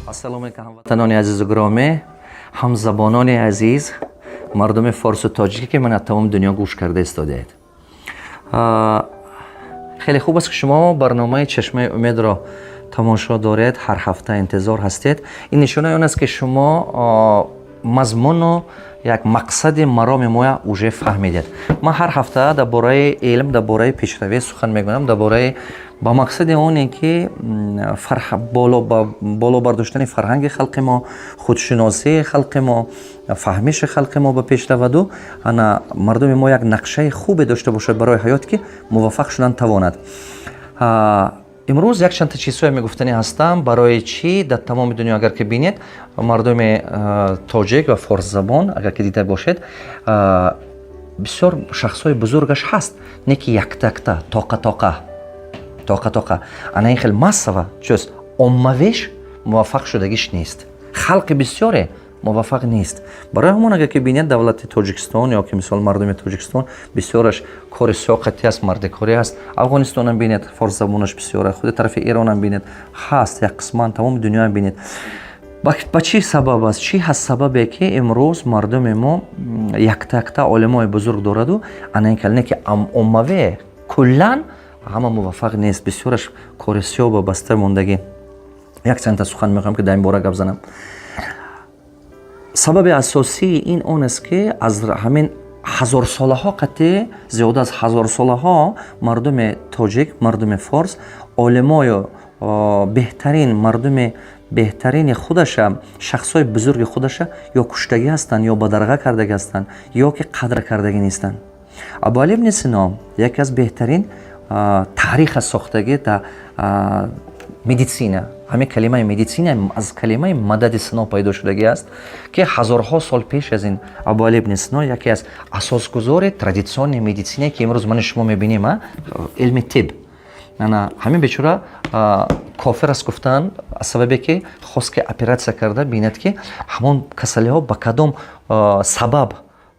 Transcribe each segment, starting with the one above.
Ассалому алайкум, ҳамватанони азизу гиромӣ, ҳамзабонони азиз, мардуми форсу тоҷикӣ, ки ман аз тамоми дунё гӯш карда истодаед. Хеле хуб аст, ки шумо барномаи «Чашмаи умедро» тамошо доред, ҳар ҳафта интизор ҳастед. Ин нишонаи он аст, ки шумо мазмуну як мақсади мароми моя уже фаҳмидед. Ман ҳар ҳафта дар бораи илм, дар бораи пешравӣ сухан мегӯям, дар бораи ба мақсади оне ки боло бардоштани фарҳанги халқи мо, худшиносии халқи мо, фаҳмиши халқи мо ба пеш раваду ана мардуми мо як нақшаи хубе дошта бошад барои ҳаёт, ки муваффақ шудан тавонад. Имрӯз якчандта чизҳое мегуфтанӣ ҳастам, барои чӣ дар тамоми дунё, агар ки бинед, мардуми тоҷик ва форсзабон, агар ки дида бошед, бисёр шахсҳои бузургаш ҳаст, не ки якта-якта, тоқа тоқа, тоқа тоқа. Ана ин хел массово чиз, оммавеш муваффақ шудагиш нест, халқи бисёре муваффақ нест. Барои ҳамон, агар ки бинед, давлати Тоҷикистон ё ки мисол мардуми Тоҷикистон бисёраш кори сиёқатӣ аст, мардикорӣ аст. Афғонистонам бинед, форсзабонаш бисёр, худи тарафи Эронам бинед, ҳаст як қисман, тамоми дунёам бинед. Ба чӣ сабаб аст? Чӣ ҳаст сабабе, ки имрӯз мардуми мо якта якта олимои бузург дораду ана ин кал не, ки оммаве куллан ҳама муваффақ нест, бисёраш кори сиёҳ ба баста мондагӣ? Як чандта сухан мехоҳам, ки дар ин бора гап занам. Сабаби асосии ин он аст, ки аз ҳамин ҳазорсолаҳо қатъи зиёда аз ҳазорсолаҳо мардуми тоҷик, мардуми форс олимою беҳтарин, мардуми беҳтарини худаша, шахсҳои бузурги худаша ё куштагӣ ҳастанд, ё бадарға кардагӣ ҳастанд, ё ки қадр кардагӣ нестанд. Абуали ибни Сино яке аз беҳтарин таъриха сохтагӣ дар медицина. Ҳамин калимаи медицина аз калимаи мадади Сино пайдо шудагӣ аст, ки ҳазорҳо сол пеш аз ин Абуали ибни Сино яке аз асосгузори традиционный медицина, ки имрӯз мани шумо мебинем, илми тиб. Ана ҳамин бечора кофир аст гуфтанд, аз сабабе ки хост, ки оператсия карда бинад, ки ҳамон касалиҳо ба кадом сабаб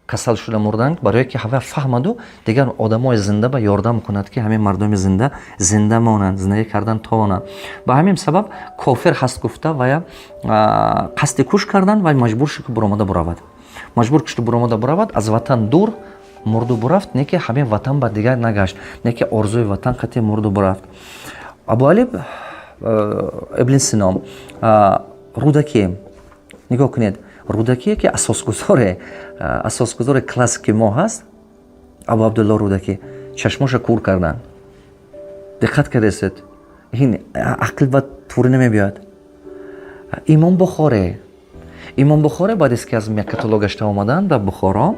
касал шуда мурданд, барое ки ҳава фаҳмаду дигар одамои зинда ба ёрдам кунад, ки ҳамин мардуми зинда зинда монанд, зиндагӣ кардан тавонанд. Ба ҳамин сабаб кофир ҳаст гуфта, вая қасди куш карданд. Вай маҷбур шуд, ки буромада буравад, маҷбур шуд, буромада буравад, аз ватан дур мурду бурафт. Не ки ҳамин ватан ба дигар нагашт, не ки орзуи ватан қатъи мурду бурафт. Абуали ибни Сино, Рудакӣ, нигоҳ кунед, Рудакие, ки асосгузори классики мо ҳаст, Абу Абдулло Рудакӣ, чашмоша кур карданд. Диққат кардесед, ин ақл ба тури намебиёяд. Имом Бухоре, Имом Бухоре баъдест, ки аз Меккатулло гашта омаданд ба Бухоро,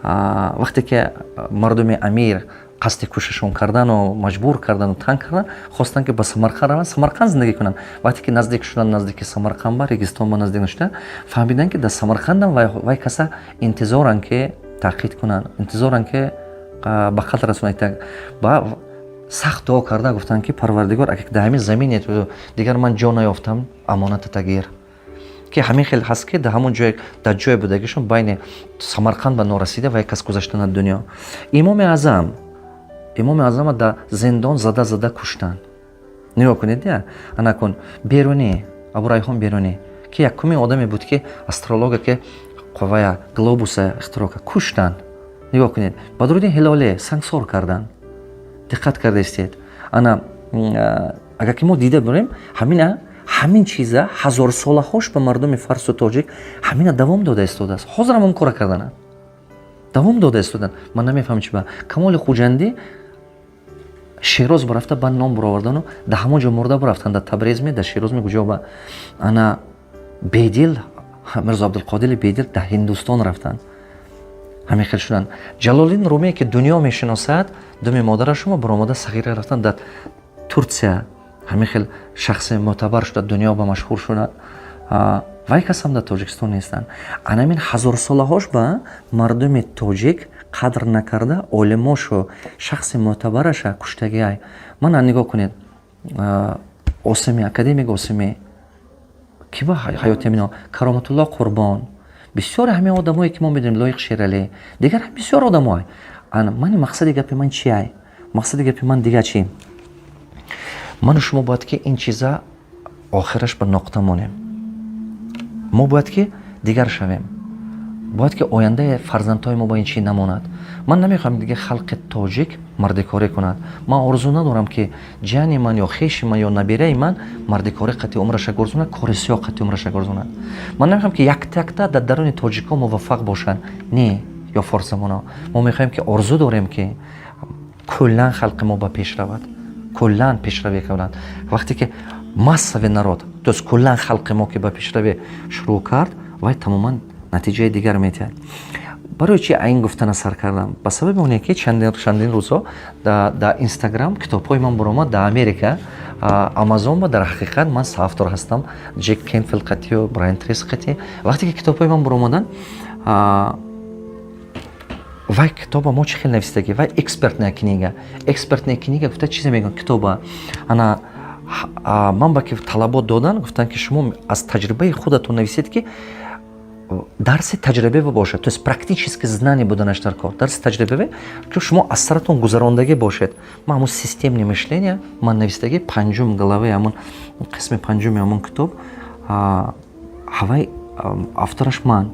вақте ки мардуми амир қасди кушашон кардану маҷбур кардану танг кардан, хостанд, ки ба Самарқанд раванд, Самарқанд зиндагӣ кунанд. Вақте ки наздик шуданд, наздики Самарқанд, ба Регистон ба наздик шуда, фаҳмиданд, ки дар Самарқандам вай каса интизоранд, ки таъқид кунанд, интизоранд, ки ба қатл расонанд. Ба сахт дуо карда гуфтанд, ки: «Парвардигор, агар дар ҳамин замине дигар ман ҷо наёфтам, амонатата гир». Ки ҳамин хел ҳаст, ки дар ҳамон ҷой, дар ҷое будагишон, байни Самарқанд ба норасида, вай кас гузаштан аз дунё. Имоми Аъзам, Имоми Аъзама дар зиндон зада зада куштанд. Нигоҳ кунед, я анакун Берунӣ, Абурайҳон Берунӣ, ки якумин одаме буд, ки астролога, ки қуввая глобуса ихтироъ кард, куштанд. Нигоҳ кунед, Бадруддин Ҳилоле сангсор карданд. Диққат кардаистед? Ана агар ки мо дида бурем, ҳамина ҳамин чиза ҳазорсолаҳош ба мардуми фарсу тоҷик ҳамина давом дода истодааст. Ҳозирам он кора кардананд, давом дода истоданд. Ман намефаҳмам, чи ба Камоли Хуҷандӣ Шероз бурафта, ба ном буровардану дар ҳамон ҷо мурда бурафтанд, дар Табрезме, дар Шерозме, куҷо ба. Ана Бедил, Мирзо Абдулқодири Бедил дар Ҳиндустон рафтанд, ҳамин хел шуданд. Ҷалолиддин Румие, ки дунё мешиносад, думи модарашумо баромада сағира рафтанд дар Турсия, ҳамин хел шахси мӯътабар шуда, дунё ба машҳур шуданд. Вай касам дар Тоҷикистон нестанд. Анамин ҳазорсолаҳош ба мардуми тоҷик қадр накарда, олимошу шахси мӯътабараша куштагиай. Мана нигоҳ кунед, Осимӣ, академик Осимӣ, ки ба ҳаёти мино, Кароматулло Қурбон, бисёре ҳамин одамое, ки мо медонем, Лоиқ Шералӣ, дигар бисёр одамое. Мани мақсади гапи ман чиай? Мақсади гапи ман дигар чи? Ману шумо бояд, ки ин чиза охираш ба ноқта монем. Мо бояд ки дигар шавем, бояд ки ояндаи фарзандҳои мо ба ин чӣ намонад. Ман намехоҳам, дига халқи тоҷик мардикорӣ кунад. Ман орзу надорам, ки ҷияни ман ё хеши ман ё набираи ман мардикорӣ қати умраша гурзонад, кори сиёҳ қати умраша гурзонад. Ман намехоҳам, ки якта якта дар даруни тоҷикҳо муваффақ бошанд, не, ё форсзабонҳо. Мо мехоҳем ки, орзу дорем, ки куллан халқи мо ба пеш равад, куллан пешравӣ кунад. Вақте ки массовый народ, то есть куллан халқи мо ки ба пешравӣ шурӯъ кард, вай тамоман натиҷаи дигар метиҳад. Барои чи ин гуфтана сар кардам? Ба сабаби оне ки чандин рӯзҳо дар Инстаграм китобҳои ман баромад дар Америка, Амазон ба. Дар ҳақиқат ман соавтор ҳастам, Ҷек Кенфилд қатию Брайан Трейси қатӣ. Вақте ки китобҳои ман баромаданд, вай китоба мо чӣ хел навистагӣ? Вай экспертная книга. Экспертная книга гуфта чизе мегӯянд китоба. Ана ман ба ки талабот додан, гуфтанд, ки шумо аз таҷрибаи худатон нависед, ки дарси таҷрибавӣ бошад, то есть практически знание буданаш дар кор, дарси таҷрибавӣ, ки шумо аз саратон гузарондагӣ бошед. Ман ҳамун системное мышление ман навистагӣ, панҷум главаи ҳамун қисми панҷуми ҳамун китоб, ҳавай автораш ман,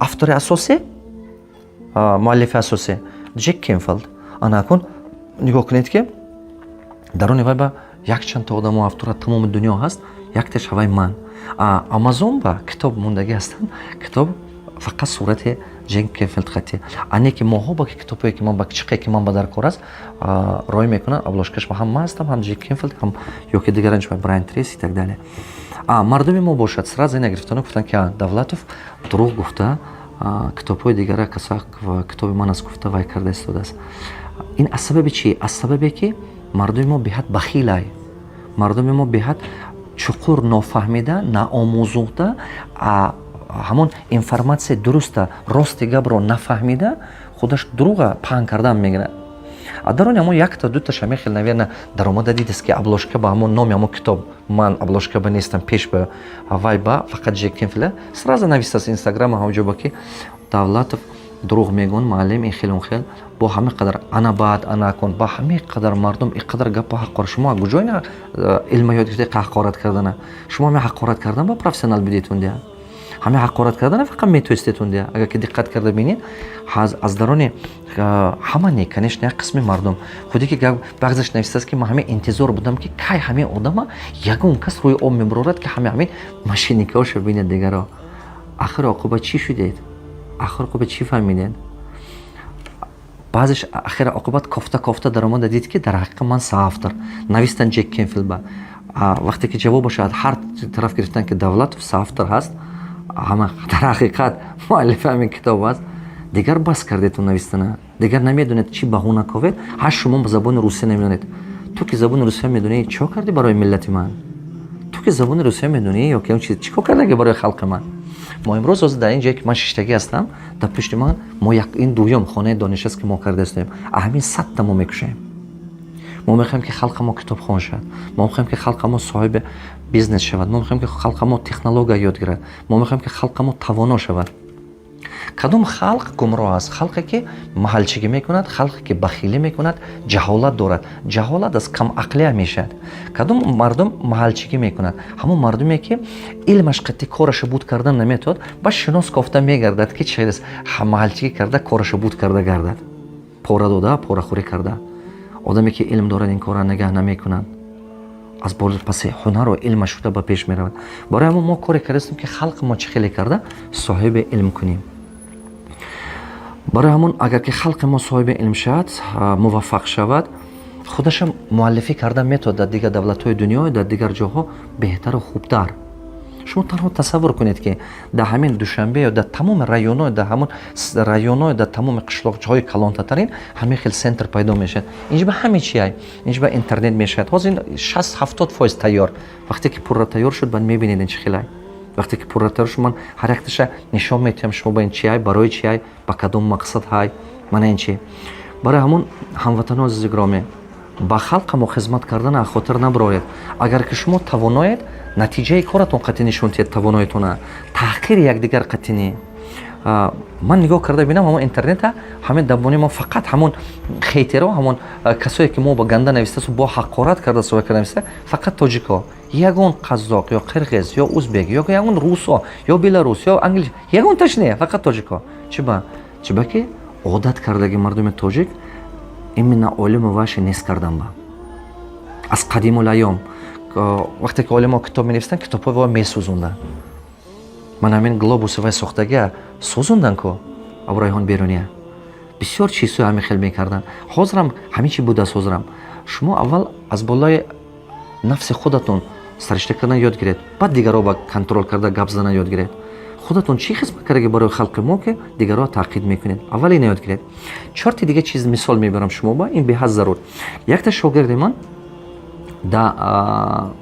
автори асосӣ, муаллифи асосӣ Ҷек Кенфилд. Ана акун нигоҳ кунед, ки даруни вай ба якчанд та одамо автора тамоми дунё ҳаст, якташ ҳавай ман. Амазон ба китоб мондагӣ ҳастанд, китоб фақат сурати Ҷек Кенфилд хати. Ане ки моҳо ба китобҳое ки ман ба чиқе ки ман ба дар кор аст, рой мекунанд, обложкаш ба ҳам ман ҳастам, ҳам Ҷек Кенфилд, ҳам ё ки дигаранч, Брайан Трейси и так далее. Мардуми мо бошад, сразу ина гирифтану гуфтанд, ки Давлатов дурӯғ гуфта, китобҳои дигара каса китоби ман аст гуфта вай карда истодааст. Ин аз сабаби чӣ? Аз сабабе ки мардуми мо беҳад бахилай, мардуми мо беҳад чуқур нофаҳмида, наомӯзухта, ҳамон информатсияи дуруста, рости гапро нафаҳмида, худаш дурӯға паҳн кардан мегирад. А дарони ҳамон якта дуташа мехел, наверно, даромада дидест, ки обложка ба ҳамон номи ҳамон китоб ман обложка ба нестам, пеш ба вай ба фақат Ҷек Кенфилд. Сразу навистааст Инстаграма ҳамҷо ба, ки Давлатов дурӯғ мегӯн, муаллим ин хел, он хел, бо ҳама қадар ана баъд ана кун, ба ҳама қадар мардум ин қадар гапа ҳаққор. Шумо куҷо ина илма ёд гирифта ҳақорат кардана? Шумо ҳама ҳақорат кардан ба профессионал бидетун дия, ҳама ҳақорат кардана фақат метоистетун дия. Агар ки диққат карда бинед, аз дарони ҳама не, конечно, як қисми мардум худе ки баъзеш навистааст, ки ман ҳама интизор будам, ки кай ҳамин одама ягон кас рӯи об мебарорад, ки ҳама ҳамин мошенникаҳошо бинед. Дигаро ахир оқибат чӣ шудед? Ахир оқибат чӣ фаҳмидед? Баъзеш ахир оқибат кофта кофта даромада дид, ки дар ҳақиқат ман соавтор навистан Ҷек Кенфилд ба. Вақте ки ҷавобаша ҳар тараф гирифтан, ки Давлатов соавтор ҳаст, ҳама дар ҳақиқат муаллифи ҳамин китоб аст, дигар бас кардету навистана, дигар намедонед чӣ баҳона ковед. Ҳар шумо ба забони русия намедонед. Ту ки забони русия медонӣ, чӣ кардӣ барои миллати ман? Ту ки забони русия медонӣ ё ки чӣ кор кардаги барои халқи ман? Мо имрӯз ҳозир дар ин ҷое ки ман шиштагӣ ҳастам, дар пушти ман мо ин дуюм хонаи дониш аст, ки мо карда истоем. Ҳамин 100-та мо мекушем. Мо мехоҳем, ки халқа мо китобхон шавад. Мо мехоҳем, ки халқа мо соҳиби бизнес шавад. Мо мехоҳем, ки халқа мо технология ёд гирад. Мо мехоҳем, ки халқа мо тавоно шавад. Кадом халқ гумроҳ аст? Халқе ки маҳалчигӣ мекунад, халқе ки бахилӣ мекунад, ҷаҳолат дорад. Ҷаҳолат аз камақлия мешавад. Кадом мардум маҳалчигӣ мекунад? Ҳамон мардуме ки илмаш қатъи кораша буд кардан наметавад, ба шинос кофта мегардад, ки чиз маҳалчигӣ карда, кораша буд карда гардад, пора дода, порахӯрӣ карда. Одаме ки илм дорад, ин корра нигаҳ намекунад, аз паси ҳунару илма шуда ба пеш меравад. Барои ҳамон мо коре кардастем, ки халқи мо чӣ хеле карда соҳиби илм кунем. Барои ҳамон, агар ки халқи мо соҳиби илм шавад, муваффақ шавад, худашам муаллифӣ карда метавад дар дигар давлатҳои дунё, дар дигар ҷоҳо беҳтару хубтар. Шумо танҳо тасаввур кунед, ки дар ҳамин Душанбе ё дар тамоми районҳо, дар ҳамон районҳо, дар тамоми қишлоқҷоҳои калонтатарин ҳамин хел центр пайдо мешавад. Инҷа ба ҳаме чи ай, инҷа ба интернет мешавад. Ҳозир ин 60-70% тайёр. Вақте ки пурра тайёр шуд, баъд мебинед, ин чӣ хел ай. Вақте ки пурра тайёр шуд, ман ҳар якташа нишон метиҳам шумо ба, ин чи ай, барои чи ай, ба кадом мақсад ҳай, мана ин чи. Барои ҳамон, ҳамватанони азизи гиромӣ, ба халқамо хизмат кардан аз хотир набароред. Агар ки шумо тавоноед, натиҷаи коратон қатъӣ нишон диҳед тавоноитона, таҳқири якдигар қатъӣ не. Ман нигоҳ карда бинам ҳамон интернета, ҳамин давони мо фақат ҳамон хейтеро, ҳамон касое ки мо ба ганда навистасу бо ҳақорат карда суҳбат карда нависта, фақат тоҷико. Ягон қазоқ ё қирғиз ё узбек ё ягон русо ё беларус ё англис ягонташ не, фақат тоҷико. Чиба? Чиба ки одат кардаги мардуми тоҷик именно олиму ваши нест кардан ба аз қадимул айём. Вақте ки олимо китоб менависанд, китобҳои ва месӯзонданд. Ман ҳамин глобуси вай сохтагия сӯзондан ку, Абурайҳон Беруния. Бисёр чизҳои ҳамин хел мекарданд. Ҳозирам ҳамин чи будааст. Ҳозирам шумо аввал аз болои нафси худатон саришта кардан ёд гиред, баъд дигарро ба контроль карда гап задан ёд гиред. Худатон чӣ хизмат кардаги барои халқи мо, ки дигарро таъқид мекунед? Аввал ина ёд гиред. Чорти дига чиз мисол мебарам шумо ба, ин беҳад зарур. Якта шогирди ман да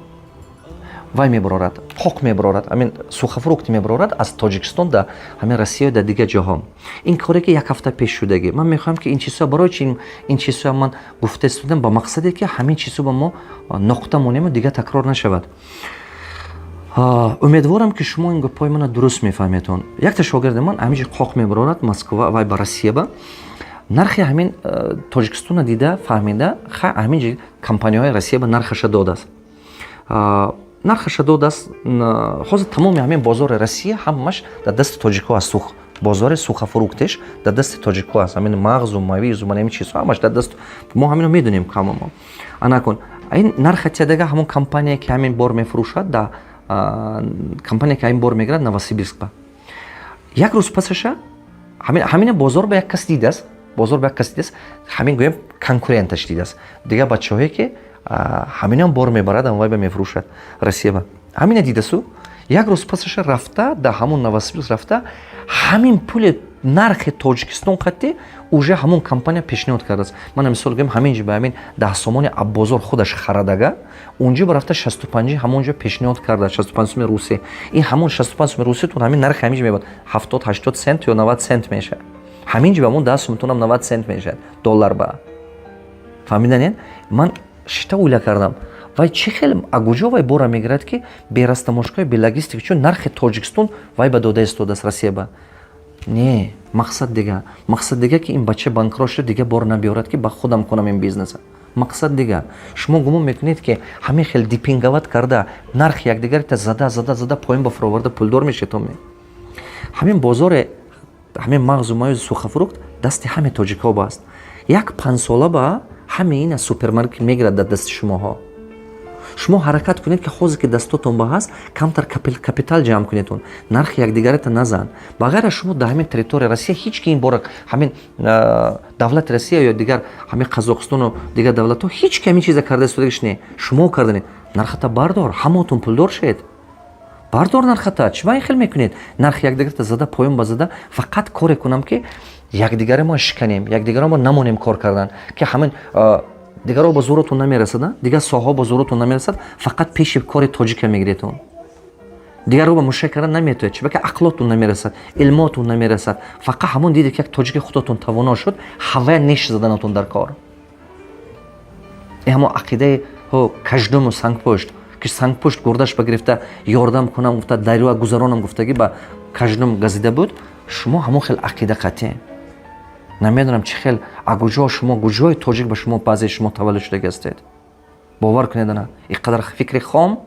вай мебарорад, қоқ мебарорад, ҳамин сухофрукт мебарорад аз Тоҷикистон да ҳамин Россия, да дигар ҷоҳо. Ин коре ки як ҳафта пеш шудагӣ. Ман мехоҳам, ки ин чизҳо, барои чи ин чизҳоя ман гуфта истодам? Ба мақсаде, ки ҳамин чизҳо ба мо нуқта монему, дигар такрор нашавад. Умедворам, ки шумо ин гапҳои мана дуруст мефаҳметон. Якта шогирди ман ҳамин ҷо қоқ мебарорад Москва вай ба Россия. Ба нархи ҳамин Тоҷикистона дида фаҳмида, ҳамин ҷо компанияҳои Россия ба нархаша додааст, нархаша додааст. Ҳозир тамоми ҳамин бозори Россия ҳамаш дар дасти тоҷикҳо аст. Сух бозори сухофруктеш дар дасти тоҷикҳо аст. Ҳамин мағзу мавизу ман ҳамин чизҳо ҳамаш дар даст мо, ҳамино медонем ҳама мо. Анакун ин нарха тиядага ҳамон компания, ки ҳамин бор мефурӯшад, да компания, ки ҳамин бор мегирад Новосибирск ба. Як рӯз пасаша ҳамина бозор ба як кас дидааст, бозор ба як кас дидааст, ҳамин гӯем конкуренташ дидааст, дигар бачаҳое, ки ҳаминам бор мебарад, вай ба мефурӯшад Россия ба. Ҳамина дидасу як рӯз пасаша рафта да ҳамон Новосибирск рафта, ҳамин пули нархи Тоҷикистон қатӣ уже ҳамон компания пешниҳод кардааст. Мана мисол гӯем, ҳамин ҷи ба ҳамин 10 сомони аббозор худаш харадага, унҷо ба рафта 65 ҳамон ҷо пешниҳод карда, 65 суми русӣ. Ин ҳамон 65 суми руситон ҳамин нархи ҳамин ҷи мебод 70-80 цент ё 90 цент мешавад. Ҳамин ҷи ба ҳамон 10 сумтонам 90 цент мешавад доллар ба. Фаҳмиданед? Ман шита уйла кардам: вай чӣ хел, агуҷо вай бора мегирад, ки бе растаможкаи, бе логистика, чун нархи Тоҷикистон вай ба дода истодааст Россия ба? Не, мақсад дига, мақсад дига, ки ин бача банкрот шуда, дига бор набиёрад, ки ба худам кунам ин бизнеса. Мақсад дига. Шумо гумон мекунед, ки ҳамин хел демпинговать карда, нархи якдигарита зада, зада, зада поин ба фуроварда пулдор мешетон? Ҳамин бозоре, ҳамин мағзу маюзи сухофрукт дасти ҳаме тоҷикҳо бааст. Як 5 сола ба ҳаме ина супермаркет мегирад дар дасти шумоҳо. Шумо ҳаракат кунед, ки ҳозир ки дастотон ба ҳаст, камтар капитал ҷамъ кунедон, нархи якдигарата назан. Ба ғайр аз шумо дар ҳамин территория Россия ҳеҷ ки ин бора, ҳамин давлати Россия ё дигар ҳамин Қазоқистону дигар давлатҳо ҳеҷ ки ҳамин чиза карда истодагиш не. Шумо карданед, нархата бардор, ҳамаотон пулдор шед. Бардор нархата. Чӣ ба ин хел мекунед? Нархи якдигарата зада, поён ба зада, фақат коре кунам, ки якдигаре мо шиканем, якдигаро мо намонем кор кардан, ки ҳамин дигарро ба зӯротон намерасад, дигар соҳаҳо ба зӯротон намерасад. Фақат пеши кори тоҷика мегиретон, дигарро ба мушак кардан наметояд. Чиба ки ақлотон намерасад, илмотон намерасад. Фақат ҳамон диде, ки як тоҷики худотон тавоно шуд, ҳавая неш заданатон дар кор. Ин ҳамон ақидаи каждуму сангпушт, ки сангпушт гурдаш ба гирифта ёрдам кунам гуфта, дарёа гузаронам гуфтагӣ ба каждум газида буд. Шумо ҳамон хел ақида қатъӣ. Намедонам, чӣ хел, агуҷо шумо, куҷои тоҷик ба шумо, баъзеи шумо таваллуд шудаги ҳастед. Бовар кунед, ана ин қадар фикри хом.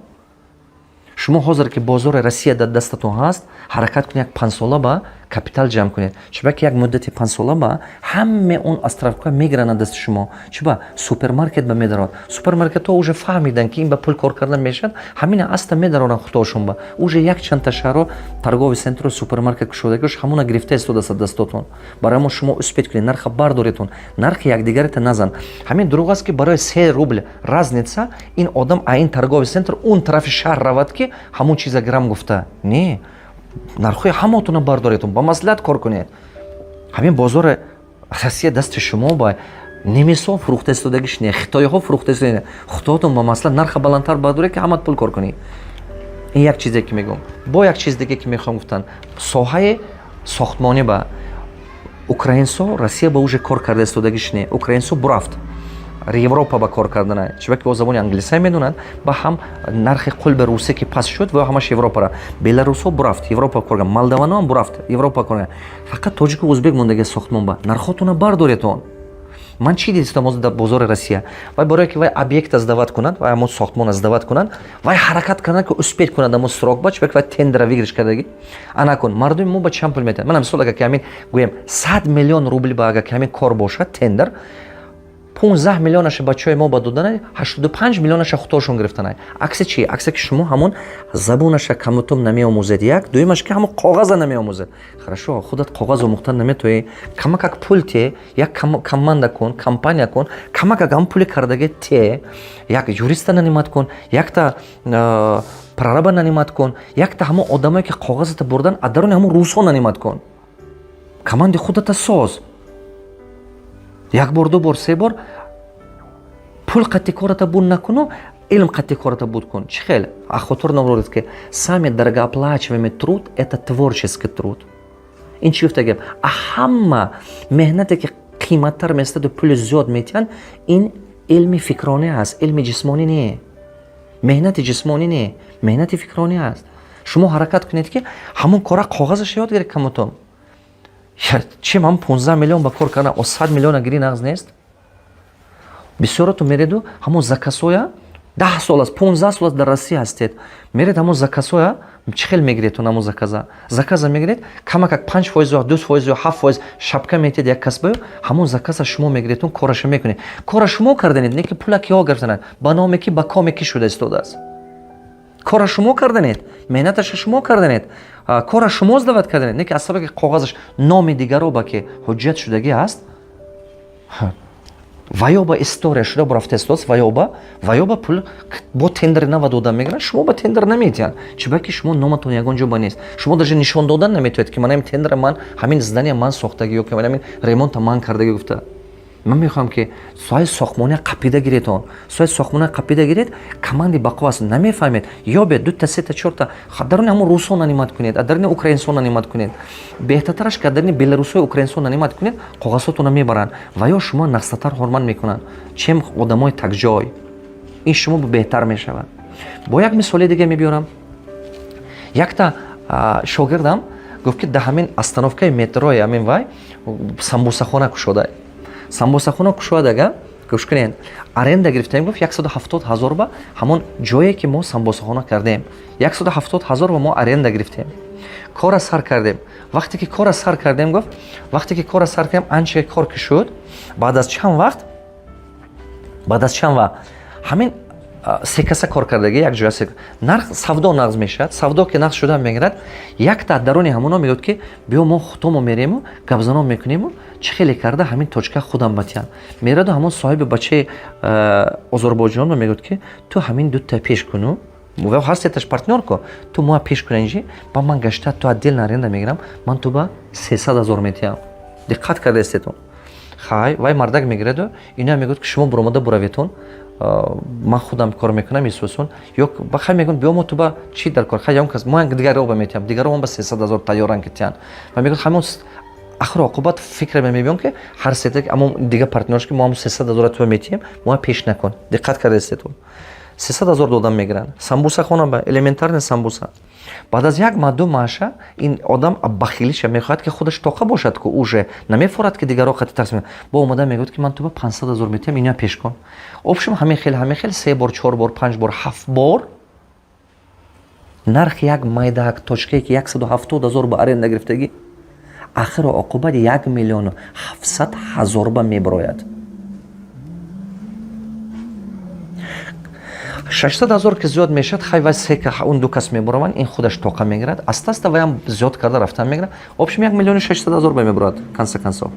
Шумо ҳозир ки бозори Россия дар дастатон ҳаст, ҳаракат кунед, як 5 сола ба капитал ҷамъ кунед. Чиба ки як муддати 5 сола ба ҳаме он островка мегиранд аз дасти шумо. Чиба супермаркет ба медарод. Супермаркетҳо уже фаҳмиданд, ки ин ба пул кор кардан мешавад, ҳамина аста медароранд худошон ба. Уже як чандта шаҳрҳо торговый центру супермаркет кушодагиш ҳамона гирифта истодааст аз дастотон. Барои мо шумо успеть кунед, нарха бардоретон, нархи якдигарата назан. Ҳамин дурӯғ аст, ки барои 3 рубл разница ин одам а ин торговый центр он тарафи шаҳр равад, ки ҳамон чиза гирам гуфта. Не, нархҳои ҳамотона бардоретон, ба маслиҳат кор кунед. Ҳамин бозори Россия дасти шумо ба немисҳо фурӯхта истодагиш не, хитоиҳо фурӯхта истода. Худотон ба маслиҳат нарха баландтар бардоред, ки ҳамат пул кор кунӣ. Ин як чизе ки мегӯм. Бо як чиз диге, ки мехоҳам гуфтан: соҳаи сохтмонӣ ба украинсо Россия ба уже кор карда истодагиш не, украинсо бурафт. Европа ба кор кардана, чиба ки бо забони англисай медонанд, ба ҳам нархи қулби русӣ ки паст шуд, ва ҳамаш Европара. Беларусҳо бурафт Европа кор кард, молдаваноам бурафт Европа кор. Фақат тоҷику узбек мондаги сохтмон ба нархотона бардоретон. Ман чӣ дидистам ҳозир дар бозори Россия? Вай барое ки вай объекта сдавать кунад, вай ҳамон сохтмона сдавать кунад, вай ҳаракат карданд, ки успеть кунад ҳамон срок ба, чиба ки вай тендера выигрыш кардагӣ. Анакун мардуми мо ба чанд пул метиҳанд? Мана мисол, агар ки ҳамин гӯем 100 миллион рубл ба, агар ки ҳамин кор бошад, тендер, 15 миллионаша бачаҳои мо ба додана, 85 миллионаша худошон гирифтана. Акси чи? Аксе ки шумо ҳамон забонаша камутум намеомӯзед, як дуюмаш ки ҳамон коғаза намеомӯзед. Хорошо, худат коғаз омӯхтан наметоӣ, камакак пул те, як команда кун, компания кун, камакак ҳамон пули кардаги те, як юриста нанимать кун, якта прораба нанимать кун, якта ҳамон одамое ки коғазата бурдан, аз даруни ҳамон русҳо нанимать кун, команди худата соз. Як бор, ду бор, се бор пул қатти кората буд накуну, илм қатти кората буд кун. Чӣ хел? А хотир набуред, ки самый дорогооплачиваемый труд — это творческий труд. Ин чӣ гуфта гап? А ҳама меҳнате ки қиматтар местаду пули зиёд метиҳанд, ин илми фикронӣ аст, илми ҷисмонӣ не, меҳнати ҷисмонӣ не, меҳнати фикронӣ аст. Шумо ҳаракат кунед, ки ҳамон кора коғазаша ёд гиред камутум. Чем ҳам 15 миллион ба кор кардан, о 100 миллиона гирӣ нағз нест. Бисёроту мереду ҳамон заказоя, 10 сол аст, 15 сол аст дар Россия ҳастед, меред, ҳамон заказоя чӣ хел мегиредтон? Ҳамон заказа мегиред, камакак 5% ё 2% ё 7% шапка метиҳед як касбаю, ҳамон заказа шумо мегиредтон, кораша мекунед. Кора шумо карданед, не ки пула киҳо гирифтананд, ба номе ки, ба коме ки шуда истодааст. Кора шумо карданед, меҳнаташа шумо карданед, кора шумо сдавать карданед, не ки аз сабаби коғазаш номи дигаро ба ки ҳуҷҷат шудагӣ аст, ваё ба история шуда бурафта истодааст, ваё ба пул бо тендери нава дода мегиранд, шумо ба тендер наметиҳанд, чиба ки шумо номатон ягон ҷо ба нест. Шумо даже нишон додан наметавонед, ки ман ҳамин тендера, ман ҳамин здания ман сохтагӣ ё ки ман ҳамин ремонта ман кардагӣ гуфта. Ман мехоҳам, ки соҳаи сохтмония қапида гиретон. Соҳаи сохтмония қапида гиред, команди бақо аст. Намефаҳмед, ёбед дута, сета, чорта, даруни ҳамон русҳо нанимать кунед, даруни украинсҳо нанимать кунед. Беҳтартараш ки даруни беларусҳои, украинсҳо нанимать кунед, коғазҳотона мебаранд ва ё шумо нақстатар ҳурмат мекунанд, чем одамои такҷой. Ин шумо беҳтар мешавад. Бо як мисоли дига мебиёрам. Якта шогирдам гуфт, ки дар ҳамин остановкаи метрои ҳамин вай самбусахона кушода. Самбусахона кушода, гӯш кунед, аренда гирифтаем, гуфт, 170 000 ба ҳамон ҷое ки мо самбосахона кардем, 170 000 ба мо аренда гирифтем. Кора сар кардем. Вақте ки кора сар кардем, гуфт, вақте ки кора сар кардем, анча кор ки шуд, баъд аз чанд вақт ҳамин се каса кор кардагӣ якҷоя, нарх савдо нағз мешавад. Савдо ки нағз шуда мегирад, якта даруни ҳамоно мегӯяд, ки биё, мо худомо мерему, гапзанон мекунему, чӣ хеле карда ҳамин точка худам батиҳам. Мераду ҳамон соҳиби бачаи озарбойҷонро мегӯяд, ки ту ҳамин дута пеш куну, ҳар сеташ партнёр ку, ту моа пеш куна инҷи ба ман гашта, ту отдельно аренда мегирам, ман ту ба 300 000 метиҳам. Диққат кардаистетон? Хай, вай мардак мегираду ино мегӯяд, ки шумо буромада бураветон, ман худам кор мекунам. Исусон ё хай мегӯянд, биё, мо ту ба чӣ дар кор, хай ягон кас мо дигаро ба метиҳам, дигаро ба 300 000 тайёран ки тиҳанд. Ва мегӯяд, ҳамон ахир оқибат фикр мебиём, ки ҳар сета амо дига партнёрш, ки мо ҳам 300 000 ту метиҳем, мо пеш накун. Диққат кардаистетон? 300 000 додам мегиранд самбуса хона ба, элементарный самбуса. Баъд аз як маҳ, 2 маҳша ин одам бахилиша мехоҳад, ки худаш тоқа бошад, ку уже намефорад, ки дигаро қати тақсим бо омада мегӯяд, ки ман ту ба 500 000 метиҳам, иня пеш кун. Общем, ҳамин хел се бор, чор бор, панҷ бор, ҳафт бор нархи як майдаак точкае, ки 170 000 ба аренда гирифтагӣ, ахиру оқибат 1 700 000 ба мебирояд. 600 000 ки зиёд мешавад, хай, вай се он ду кас мебураванд, ин худаш тоқа мегирад, аста аста ваям зиёд карда рафтан мегирад. Общем, 1 600 000 ба мебурад. Конце концов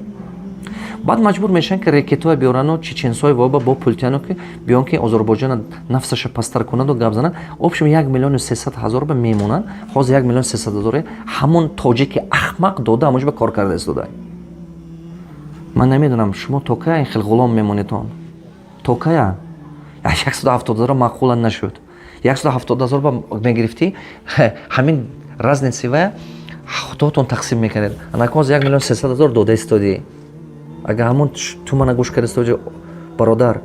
баъд маҷбур мешаванд, ки рекетҳое биёрану чеченсҳои воба бо пултияну, ки биён, ки Озарбойҷона нафсаша пасттар кунаду гап занад. Общем, 1 300 000 ба мемонанд. Ҳозир 1 300 000 ҳамон тоҷики ахмақ дода, ҳамонҷо ба кор карда истода. Ман намедонам, шумо то кая ин хел ғулом мемонедон? То кая? 170 000 маъқула нашуд. 170 000 ба мегирифтӣ, ҳамин разница вая худотон тақсим мекардед. Анакоз 1 300 000 дода истодӣ. Агар ҳамон ту мана гӯш карда истоди, бародар.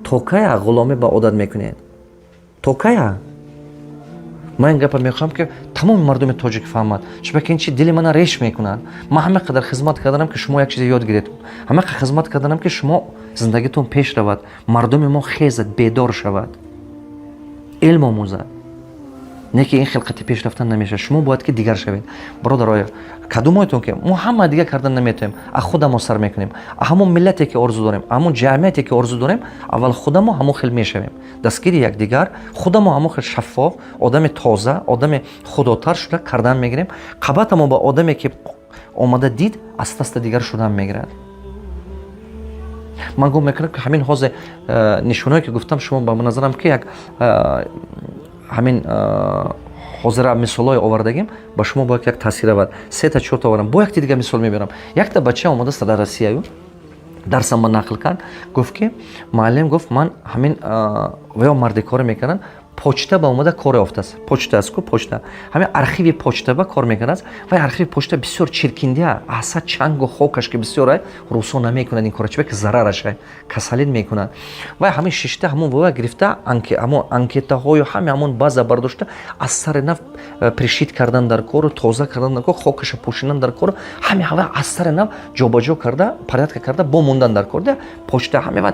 То кая ғуломӣ ба одат мекунед? То кая? Ман ин гапа мехоҳам, ки тамоми мардуми тоҷик фаҳмад, чунки ин чи дили мана реш мекунад. Ман ҳама қадар хизмат карданам, ки шумо як чизе ёд гиред, ҳама қадар хизмат карданам, ки шумо зиндагитон пеш равад, мардуми мо хезад, бедор шавад, илм омӯзад. Не ки ин хел қати пеш рафтан намешавад. Шумо бояд ки дигар шавед, бародароя. Кадумоятон ки мо ҳама дигар кардан наметавонем, а худамо сар мекунем, а ҳамон миллате ки орзу дорем, ҳамон ҷамъияте ки орзу дорем, аввал худамо ҳамон хел мешавем. Дастгири якдигар, худамо ҳамон хел шаффоф, одами тоза, одами худотар шуда кардан мегирем. Қабатамо ба одаме ки омада дид, аста аста дигар шудан мегирад. Ман гум мекунам, ки ҳамин ҳозе нишоное ки гуфтам, шумо ба назарам ки як ҳамин ҳозира мисолҳое овардагим, ба шумо бояд як таъсир равад. Сета, чорта овардам, бо якти дига мисол мебарам. Якта бача омадааст дар Россияю, дарсам ба нақл кард, гуфт ки муаллим, гуфт, ман ҳамин ва ё марди коре мекарданд, почта ба омада кор ёфтааст. Почта аст ку, почта, ҳамин архиви почта ба кор мекардааст. Вай архиви почта бисёр чиркиндия, аса чангу хокаш ки бисёр. Русо намекунад ин кора, чиба ки зарараш, касалид мекунад. Вай ҳамин шишта, ҳамон вова гирифта, ҳамон анкетаҳою ҳами ҳамон база бардошта, аз сари нав пришить кардан дар кору, тоза кардан дар кор, хокаша пӯшидан дар кору, ҳами ҳава аз сари нав ҷобаҷо карда, порядка карда, бо мондан дар кор почта. Ҳами вай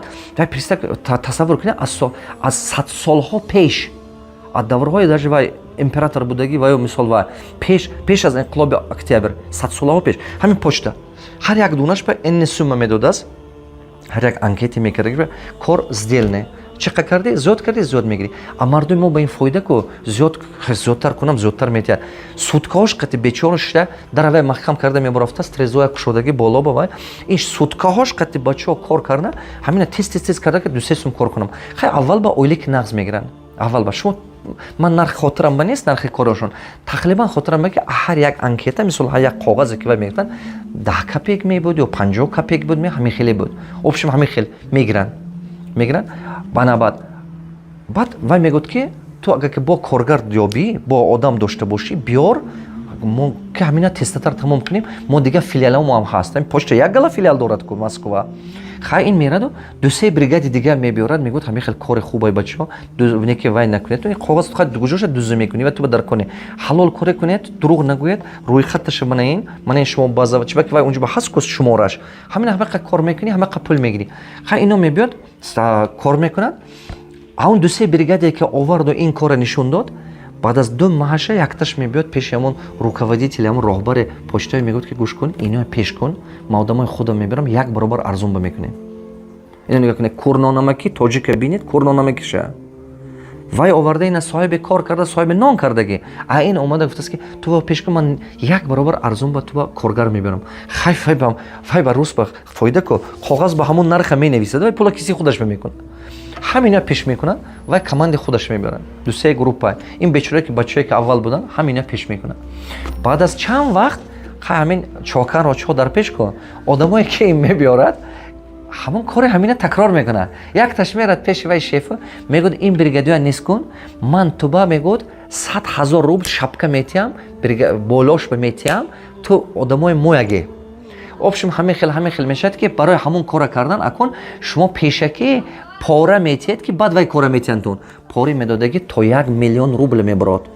тасаввур кунед, аз садсолҳо пеш, аз даврҳои даже вай император будагӣ ва ё мисол вай пеш аз инқилоби Октябр, садсолаҳо пеш, ҳамин почта ҳар як дунаш ба энни сумма медодааст. Ҳар як анкете мекарда, кор сдельный, чӣ қа кардӣ, зиёд кардӣ, зиёд мегирӣ. А мардуми мо ба ин фоида ку, зиёд, зиёдтар кунам, зиёдтар метиҳад. Суткаҳош қати бечора шида, дар вай маҳкам карда мебарафтааст, трезоя кушодагӣ боло ба вай. Ин суткаҳош қати бачаҳо кор карда, ҳамина тез, тез, тез карда, ки 2-3 сум кор кунам. Хай, аввал ба ойлики нағз мегиранд. Аввал ба шумо ман нарх хотирам ба нест, нархи корашон тақрибан хотирам ба, ки ҳар як анкета, мисол, ҳар як коғазе ки вай мегирифтанд, 10 копеек мебуд ё 50 копеек буд, ҳамин хеле буд. Общем, ҳамин хел мегиранд. Ба баъд вай мегӯяд, ки ту агар ки бо коргар ёбӣ, бо одам дошта бошӣ, биёр, мо ки ҳамина тезтатар тамом кунем. Мо дигар филиалҳо ҳам ҳаст, почта як гала филиал дорад ку Москва. Хай, ин мераду 2-се бригади дигар мебиёрад, мегӯяд: «Ҳамин хел кори хубай, бачаҳо, не ки вай накунед, қоғаз куҷоша дузӣ мекунӣ ва ту ба дар коне ҳалол коре кунед, дурӯғ нагӯед, рӯйхатташа мана ин шумо база чиба ки вай унҷо ба ҳаст ку шумораш, ҳамин ҳамақа кор мекунӣ, ҳамақа пул мегирӣ». Хай, ино мебиёд, кор мекунад. А он 2-се бригаде ки оварду, ин кора нишон дод. Баъд аз 2 маҳаша якташ мебиёд пеши ҳамон руководитель, ҳамон роҳбари почтаи, мегӯяд ки: «Гӯш кун, ино пеш кун, ман одамои худам мебарам, як баробар арзон ба мекунем». Ино нигоҳ кунед, курнонамаки тоҷика бинед, курнонамакиша вай оварда, ина соҳиби кор карда, соҳиби нон кардагӣ. А ин омада гуфтааст, ки ту ба пеш кун, ман як баробар арзон ба ту ба коргар мебарам. Хай, фай ба рус ба фоида ку, коғаз ба ҳамон нарха менависад, вай пула киси худаш мекунад. Ҳамина пеш мекунад, вай команди худаш мебарад, 2-се группа. Ин бечорае ки бачае ки аввал буданд, ҳамина пеш мекунад. Баъд аз чанд вақт, хай, ҳамин чокарро чо дар пеш ку, одамое ки ин мебиёрад, ҳамон кори ҳамина такрор мекунад. Якташ мерад пеши вай шефа, мегӯяд: «Ин бригадиёя нест кун, ман туба, мегӯяд, 100 000 рубл шапка метиҳам, болош ба метиҳам, ту одамои мояге». Общем, ҳамин хел мешавад, ки барои ҳамон кора кардан акун шумо пешакӣ пора метиҳед, ки баъд вай кора метиҳандтун. Пори медодагӣ то 1 миллион рубл мебарод.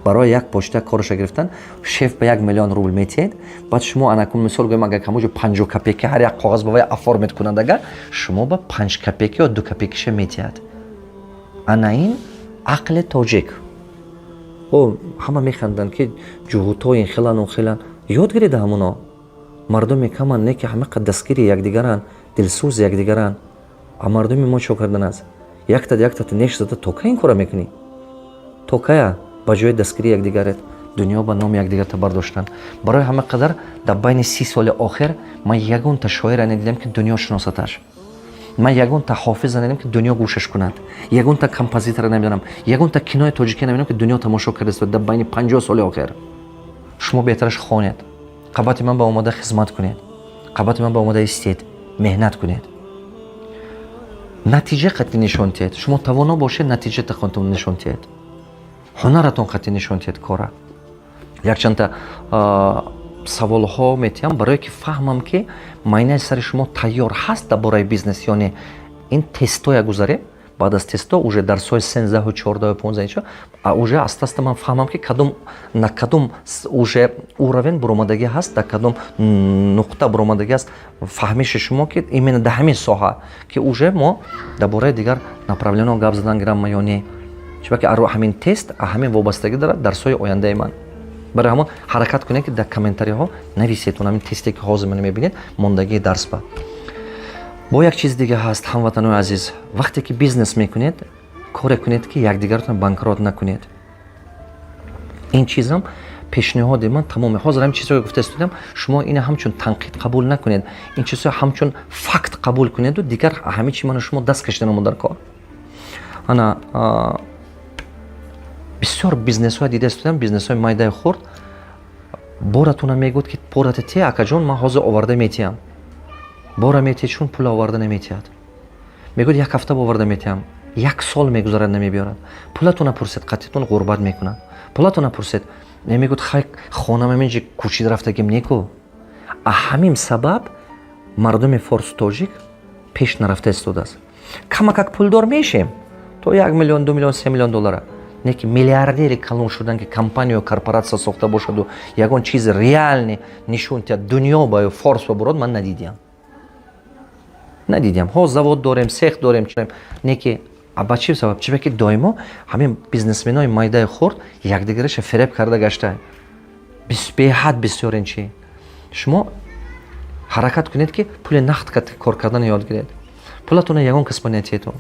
Барои як почта кораша гирифтан шеф ба 1 миллион рубл метиҳед. Баъд шумо анакун, мисол гӯем, агар ҳамоҷо 50 копейка ҳар як коғаз ба вай оформить кунанд, агар шумо ба 5 копейка ё 2 копейкаша метиҳад. Ана ин ақли тоҷик. О, ҳама механданд, ки ҷуҳутҳо ин хелан, он хелан. Ёд гирида, ҳамуно мардуме каманд, не ки ҳамақа дастгири якдигаранд, дилсӯзи якдигаранд. А мардуми мо чо кардан аст? Якта яктата неш зада, то кай ин кора мекунӣ? То кая? Ба ҷои дастгирии якдигарет, дунё ба номи якдигарта бардоштан. Барои ҳама қадар дар байни 30 соли охир ман ягонта шоира надидам, ки дунё шиносаташ. Ман ягонта ҳофиза надидам, ки дунё гӯшаш кунад. Ягонта композитора намедонам, ягонта кинои тоҷикӣ намедонам, ки дунё тамошо кардааст дар байни 50 соли охир. Шумо беҳтараш хонед, қабати ман ба омода хизмат кунед, қабати ман ба омода истед, меҳнат кунед, натиҷа қатъи нишон диҳед. Шумо тавоно бошед, натиҷа нишон диҳед, ҳунаратон қатъи нишон диҳед кора. Якчандта саволҳо метиҳам, барое ки фаҳмам, ки майнаи сари шумо тайёр ҳаст дар бораи бизнес ё не. Ин тестоя гузарем, баъд аз тесто уже дарсҳои 13-ҳу, 14-ҳу, 15 а уже аста аста ман фаҳмам, ки кадом на кадом уже уровень буромадагӣ ҳаст, дар кадом нуқта буромадагӣ аст фаҳмиши шумо, ки именно дар ҳамин соҳа, ки уже мо дар бораи дигар направлениҳо гап задан гирам ё не. Чунки ҳамин тест ҳамин вобастагӣ дорад дарсҳои ояндаи ман. Барои ҳамон ҳаракат кунед, ки дар комментариҳо нависед ҳамин тесте, ки ҳозир ман мебинед, мондагии дарс ба. Бо як чиз дига ҳаст, ҳамватанои азиз: вақте ки бизнес мекунед, коре кунед, ки якдигаратон банкрот накунед. Ин чизам пешниҳоди ман тамоме. Ҳозир ҳамин чизҳое гуфта истодам, шумо ина ҳамчун танқид қабул накунед, ин чизҳо ҳамчун факт қабул кунеду дигар ҳамин чи ману шумо даст кашиданамо дар кор. Ана бисёр бизнесҳое дида истодам, бизнесҳои майдаи хурд. Боратуна мегӯяд, ки бората те, акаҷон, ман ҳозир оварда метиҳам. Бора метиҳед, чун пул оварда наметиҳад. Мегӯяд, як ҳафта оварда метиҳам, як сол мегузарад, намебиёрад. Пулатона пурсед, қатитон ғурбат мекунад. Пулатона пурсед, мегӯяд, хай, хонам ҳаминҷи кӯчида рафтагим неку. А ҳамин сабаб мардуми форсу тоҷик пеш нарафта истодааст. Камакак пулдор мешем, то 1 миллион, 2 миллион, 3 миллион доллара, не ки миллиардери калон шудан, ки компанию, корпоратсия сохта бошаду ягон чизи реальный нишон диҳад дунё ба ё форс ба бурод, ман надидиам, надидиам. Ҳо, завод дорем, цех дорем, не ки ба чӣ сабаб? Чиба ки доимо ҳамин бизнесменои майдаи хурд якдигараша фиреб карда гашта беҳад бисёр. Ин чи, шумо ҳаракат кунед, ки пули нақд кор карданро ёд гиред. Пулатона ягон кас ба натиҳедон,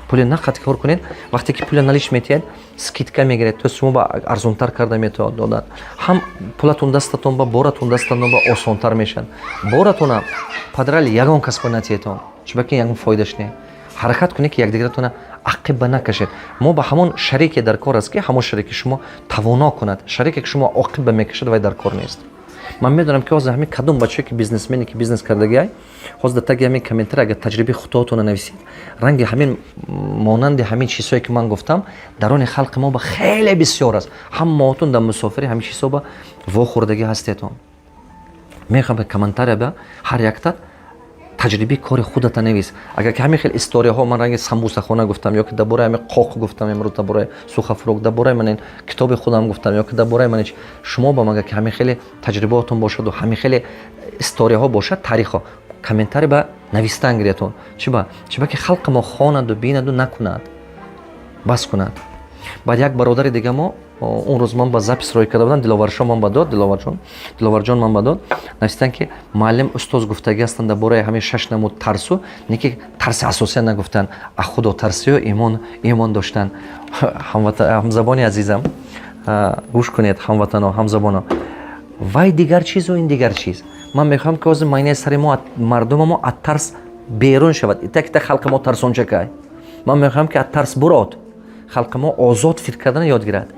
пули нақд кор кунед. Вақте ки пули налич метиҳед, скидка мегиред, то шумо ба арзонтар карда метавонад додан. Ҳам пулатон дастатон ба, боратон дастатон ба, осонтар мешавад. Боратона падрали ягон кас ба натиҳедон, чунки ягон фоидаш не. Ҳаракат кунед, ки якдигаратона ақиба накашед. Мо ба ҳамон шарике дар кор аст, ки ҳамон шарике шумо тавоно кунад. Шарике, ки шумо оқиба мекашад, вай дар кор нест. Ман медонам, ки ҳозир ҳамин кадом бачае, ки бизнесмене, ки бизнес кардагиай, ҳозир дар таги ҳамин комментар агар таҷрибаи худотона нависед, ранги ҳамин, монанди ҳамин чизҳое, ки ман гуфтам, дарони халқи мо ба хеле бисёр аст. Ҳамаотон дар мусофири ҳамин чизҳо ба вохӯрдагӣ ҳастетон. Мехоҳам, ки комментария ба ҳар якта таҷрибаи кори худата навис. Агар ки ҳамин хел историяҳо, ман ранги самбусахона гуфтам, ё ки дар бораи ҳамин қоқ гуфтам имрӯз, дар бораи сухофрукт, дар бораи ман китоби худам гуфтам, ё ки дар бораи ман шумо бам, агар ки ҳамин хеле таҷрибаотон бошаду ҳамин хеле историяҳо бошад, таърихҳо, комментарий ба навистан гиретон. Чиба? Чиба ки халқи мо хонаду бинаду накунад, бас кунад. Баъд як бародари дига мо он рӯз ман ба запись рӯй карда будам, Диловаршо ман ба дод, Диловарҷон, Диловарҷон ман ба дод, навистан, ки муаллим, устоз гуфтагӣ ҳастанд дар бораи ҳамин шаш намуд тарсу, не ки тарси асосия нагуфтанд, а худотарсию имон доштан. Ҳамзабони азизам, гӯш кунед, ҳамватано, ҳамзабоно, вай дигар чизу ин дигар чиз. Ман мехоҳам, ки ҳозир майнаи сари мо, мардума мо аз тарс берун шавад. Итакита халқи мо тарсончакай. Ман мехоҳам, ки аз тарс бурод, халқи мо озод фикр карданро ёд гирад.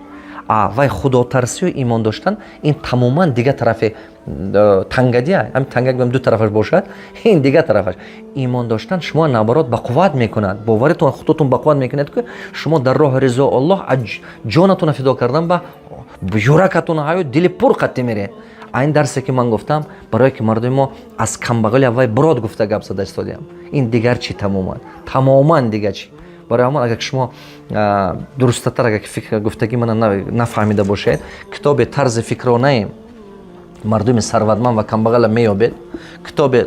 А вай худотарсию имон доштан, ин тамоман дигар тарафи тангадия. Ҳамин танга гӯям, ду тарафаш бошад, ин дигар тарафаш. Имон доштан шумо наоборот бақувват мекунад, боваритон, худотон бақувват мекунад, ки шумо дар роҳи ризои Оллоҳ аз ҷонатонро фидо кардан ба юракатон ҳаё дили пур қатӣ меред. А ин дарсе, ки ман гуфтам, барое ки мардуми мо аз камбағали аввай бурод гуфта гап зада истодиям, ин дигар чи, тамоман, тамоман дигар чи. Барои ҳамон, агар шумо дурустатар, агар фикр гуфтагӣ мана нафаҳмида бошед, китоби «Тарзи фикронаи мардуми сарватманд ва камбағала» меёбед, китоби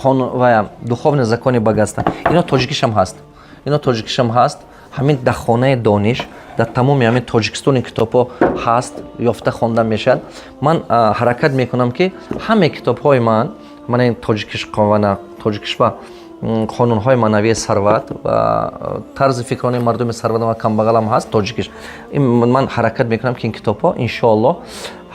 ва «Духовные законы богатства». Ино тоҷикишам ҳаст, ино тоҷикишам ҳаст. Ҳамин дар Хонаи дониш, дар тамоми ҳамин Тоҷикистони китобҳо ҳаст, ёфта хонда мешавад. Ман ҳаракат мекунам, ки ҳамаи китобҳои ман, мана ин тоҷикиш, тоҷикишва «Қонунҳои маънавии сарват» ва «Тарзи фикрони мардуми сарват ва камбағалам» ҳаст тоҷикиш. Ман ҳаракат мекунам, ки ин китобҳо, иншоаллоҳ,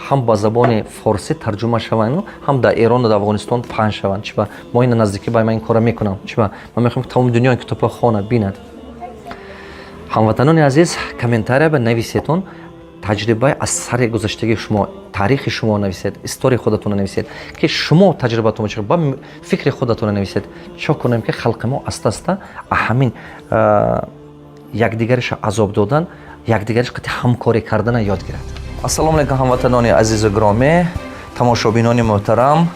ҳам ба забони форсӣ тарҷума шаванд, ҳам дар Эрону дар Афғонистон паҳн шаванд. Чиба мо ина наздикӣ ба ман ин кора мекунам, чиба ман мехоҳам, ки тамоми дунё ин китобҳо хонад, бинад. Ҳамватанони азиз, комментария ба нависетон таҷрибаи аз сари гузаштагии шумо, таърихи шумо нависед, историяи худатонро нависед, ки шумо таҷрибатон ба фикри худатонро нависед. Чо кунем, ки халқи мо аста аста ҳамин якдигариша азоб додан, якдигариш қати ҳамкорӣ кардана ёд гирад? Ассалому алайкум, ҳамватанони азизу гиромӣ, тамошобинони муҳтарам.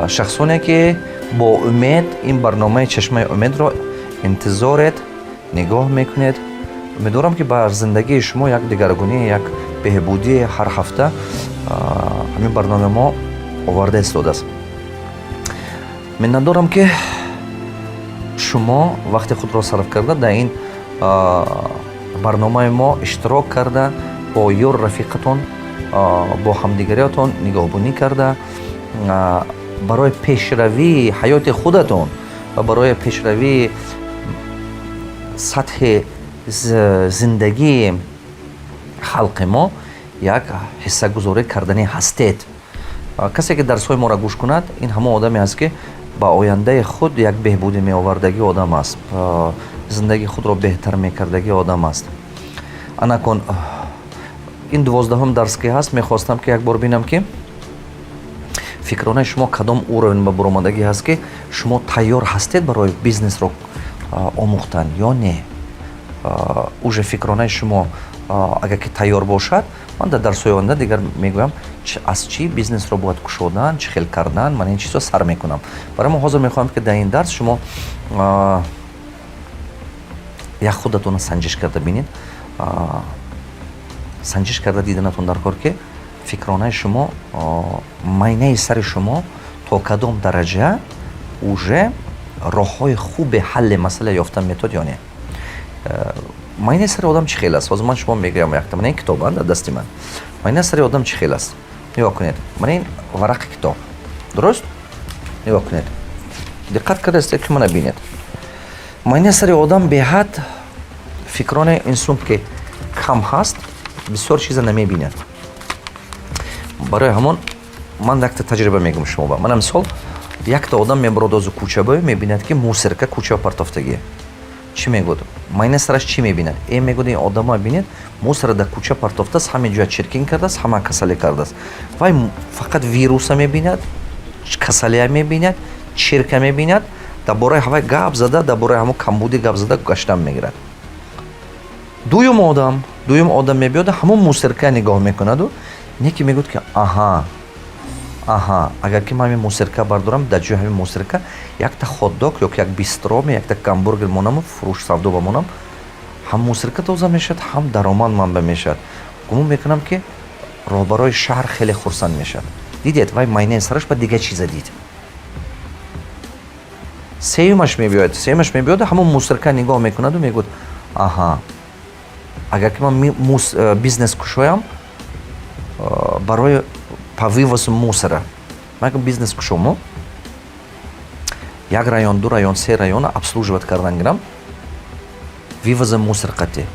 Шахсоне, ки бо умед ин барномаи «Чашмаи умедро» интизоред, нигоҳ мекунед, умедворам, ки бар зиндагии шумо як дигаргунӣ, як беҳбудӣ ҳар ҳафта ҳамин барномаи мо оварда истодааст. Миннатдорам, ки шумо вақти худро сарф карда, дар ин барномаи мо иштирок карда, бо ёру рафиқатон, бо ҳамдигариятон нигоҳбонӣ карда, барои пешравии ҳаёти худатон ва барои пешравии сатҳи зиндагии халқи мо як ҳиссагузорӣ карданӣ ҳастед. Касе ки дарсҳои моро гӯш кунад, ин ҳамон одаме аст, ки ба ояндаи худ як беҳбудӣ меовардагӣ одам аст, зиндагии худро беҳтар мекардагӣ одам аст. Анакун ин 12-ҳум дарс ки ҳаст, мехостам, ки як бор бинам, ки фикронаи шумо кадом уровень ба буромадагӣ ҳаст, ки шумо тайёр ҳастед барои бизнесро омӯхтан ё не. Уже фикронаи шумо агар ки тайёр бошад, ман дар дарсҳои оянда дигар мегӯям, аз чӣ бизнесро бояд кушодан, чӣ хел кардан. Ман ин чизҳо сар мекунам. Барои мо ҳозир мехоҳам, ки дар ин дарс шумо як худатонро санҷиш карда бинед. Санҷиш карда диданатон дар кор, ки фикронаи шумо, майнаи сари шумо то кадом дараҷа уже роҳҳои хуби ҳалли масъала ёфтан метавад ё не. Майнаи сари одам чӣ хел аст? Ҳозир ман шумо мегӯям якта. Мана ин китоб дар дасти ман. Майнаи сари одам чӣ хел аст? Нигоҳ кунед, мана ин варақи китоб, дуруст? Нигоҳ кунед, диққат кардаистед, ки мана бинед, майнаи сари одам беҳад фикрони инсон ки кам ҳаст, бисёр чиза намебинад. Барои ҳамон ман якта таҷриба мегӯм шумо ба. Мана мисол, якта одам мебарод озу кӯчабой, мебинад, ки мусорка кӯча партофтагӣ. Чӣ мегӯд? Майна сараш чӣ мебинад? Мегӯд, ин одама бинед, мусора дар кӯча партофтааст, ҳама ҷоя чиркин кардааст, ҳама касалӣ кардааст. Вай фақат вируса мебинад, касалия мебинад, чирка мебинад. Дар бораи ҳавай гап зада, дар бораи ҳамон камбудӣ гап зада гаштан мегирад. Дуюм одам мебиёда, ҳамон мусорка нигоҳ мекунаду неки мегӯяд, ки аҳа, агар ки ман ҳамин мусорка бардорам, дар ҷои ҳамин мусорка якта хотдог ё ки як бистро, якта гамбургер монаму фурӯш, савдо ба монам, ҳам мусорка тоза мешавад, ҳам даромад манба мешавад. Гумон мекунам, ки роҳбарои шаҳр хеле хурсанд мешавад. Дидед, вай майнаи сараш ба дигар чиза дид. Сеюмаш мебиёд, ҳамон мусорка нигоҳ мекунаду мегӯяд: аҳа, агар ки ман бизнес кушоям барои по вывозу мусора, ман бизнес кушому, як район, ду район, се района обслуживать кардан гирам, вывоза мусор қати,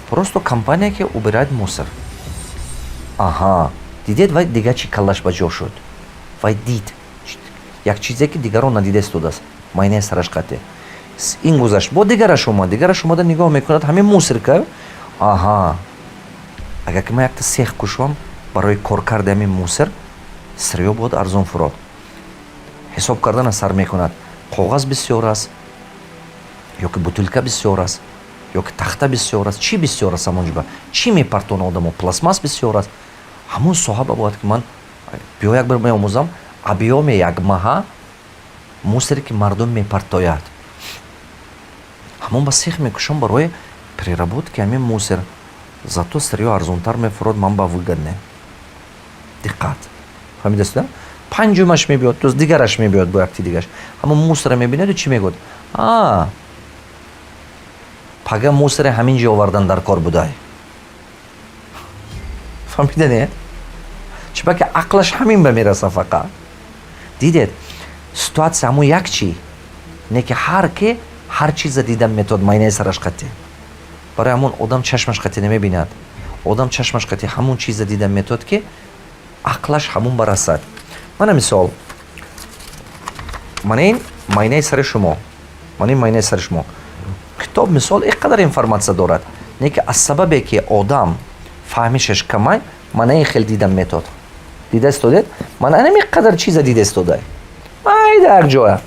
просто компания, ки убирает мусор. Аҳа, дидед, вай дигар чӣ каллаш ба ҷо шуд. Вай дид як чизе, ки дигарон надида истодааст майнаи сараш қати. Ин гузашт, бо дигараш омад. Дигараш омада, нигоҳ мекунад ҳамин мусорка. Аҳа, агар ки ман якта сех кушом барои коркарди ҳамин мусор, сырьё бояд арзон фурод. Ҳисоб кардана сар мекунад: коғаз бисёр аст ё ки бутылка бисёр аст, ё ки тахта бисёр аст, чӣ бисёр аст? Ҳамон ҷоба чӣ мепартона одамо? Пластмасс бисёр аст. Ҳамон соҳаба бояд ки ман биё як бор меомӯзам объёми якмаҳа мусоре, ки мардум мепартояд. Ҳамон ба сех мекушам барои переработки ҳамин мусор, зато сырьё арзонтар мефурод, ман ба выгодне. Диққат, фаҳмидаст? Панҷумаш мебиёд, то дигараш мебиёд, бо якти дигараш ҳамон мусора мебинаду чӣ мегӯяд? А пага мусоре ҳамин ҷо овардан дар кор будай. Фаҳмида не? Чунки ақлаш ҳамин ба мераса фақат. Дидед, ситуация ҳамон як чӣ не, ки ҳар ке ҳар чиза дидан метавад майнаи сараш қатӣ. Барои ҳамон одам чашмаш қатӣ намебинад, одам чашмаш қатӣ ҳамон чиза дидан метавад, ки ақлаш ҳамон барасад. Мана мисол, мана ин майнаи сари шумо, мана ин майнаи сари шумо, китоб мисол ин қадар информация дорад, не ки аз сабабе ки одам фаҳмишаш камай, мана ин хел дидан метод. Дида истодед, мана ин қадар чиза дида истодай майда як ҷоя.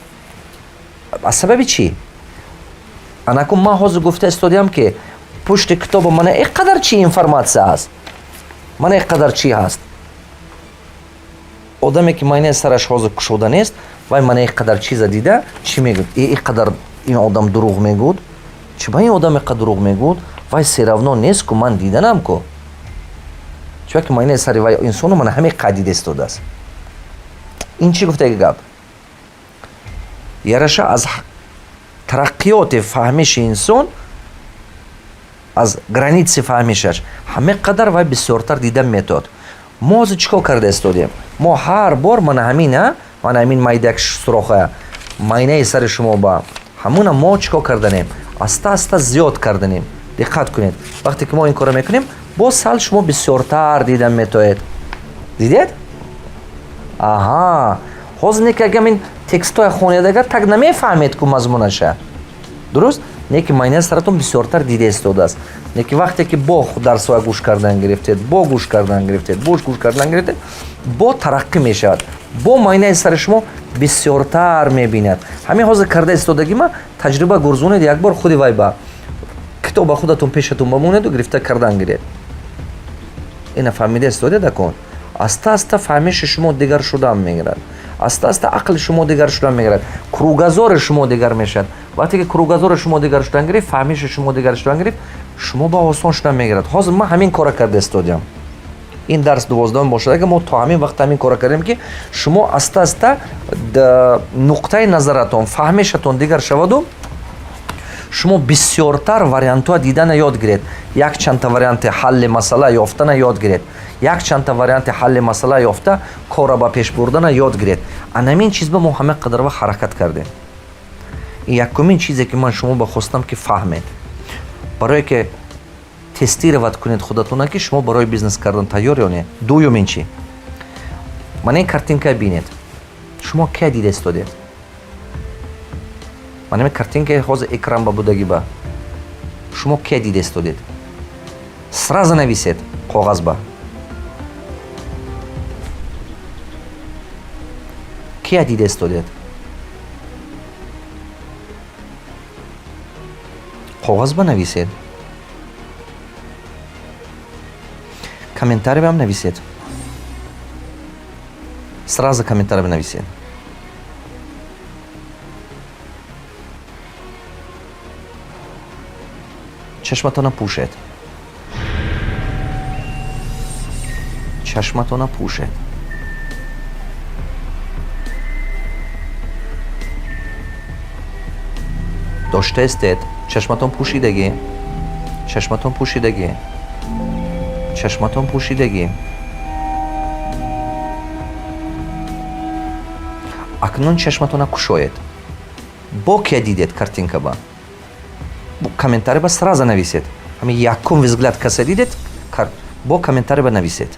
Аз сабаби чӣ? Анакун ман ҳозир гуфта истодиам, ки пушти китоба мана ин қадар чӣ информация ҳаст, мана ин қадар чӣ ҳаст. Одаме, ки майнаи сараш ҳозир кушода нест, вай мана ин қадар чиза дида, чӣ мегӯяд? Э, ин қадар ин одам дурӯғ мегӯд, чӣ ба ин одам иқадр дурӯғ мегӯд? Вай всё равно нест ку, ман диданам ку. Чунки майнаи сари вай инсону мана ҳамин қад дида истодааст. Ин чӣ гуфтаги гап? Яраша аз тараққиёти фаҳмиши инсон, аз граница и фаҳмишаш ҳаме қадар вай бисёртар дида метод. Мо ҳозир чӣ кор карда истодем? Мо ҳар бор мана ҳамина, мана ҳамин майдак сурохая майнаи сари шумо ба ҳамуна мо чӣ кор карданем? Аста аста зиёд карданем. Диққат кунед, вақте ки мо ин корро мекунем, боз сал шумо бисёртар дида метоед. Дидед? Аҳа, ҳозир не ки агар ин текстҳоя хонед, агар так намефаҳмед ку мазмунаша, дуруст не ки майнаи саратон бисёртар дида истодааст. Не ки вақте ки бо дарсҳоя гӯш кардан гирифтед, бо гӯш кардан гирифтед, бо гӯш кардан гирифтед, бо тараққӣ мешавад, бо майнаи сари шумо бисёртар мебинад. Ҳамин ҳозир карда истодаги ма таҷриба гурзонед. Як бор худи вай ба китоба худатон пешатон бамонеду гирифта кардан гиред. Ина фаҳмида истодед? Акун аста аста фаҳмиши шумо дигар шудан мегирад, аста аста ақли шумо дигар шудан мегирад, кругозор и шумо дигар мешавад. Вақте ки кругозор и шумо дигар шудан гирифт, фаҳмиши шумо дигар шудан гирифт, шумо ба осон шудан мегирад. Ҳозир ман ҳамин кора карда истодиам. Ин дарс 12-ум бошад, агар мо то ҳамин вақт ҳамин кора кардем, ки шумо аста аста нуқтаи назаратон, фаҳмишатон дигар шаваду шумо бисёртар вариантҳоа дидана ёд гиред, якчандта варианти ҳалли масъала ёфтана ёд гиред, якчандта варианти ҳалли масъала ёфта, корра ба пеш бурдана ёд гиред. Анамин чиз ба мо ҳама қадар вақт ҳаракат кардем. Якумин чизе, ки ман шумо ба хостам, ки фаҳмед, барое ки тестировать кунед худатона, ки шумо барои бизнес кардан тайёр ё не. Дуюмин чи? Мана ин картинка бинед. Шумо кия дида истодед? Мана ин картинкаи ҳозир экран ба будагӣ ба шумо кия дида истодед? Сразу нависед коғаз ба. Кия дида истодед? Коғаз ба нависед, комментарий бам нависед, сразу комментарий бинависед. Чашматона пӯшед, чашматона пӯшед. Доштаистед? Чашматон пӯшидагӣ, чашматон пӯшидагӣ, чашматон пӯшидагӣ. Акнун чашматона кушоед. Бо кия дидед картинка ба? Комментарий ба сразу нависед. Ҳамин якум взгляд касе дидед, бо комментарий ба нависед.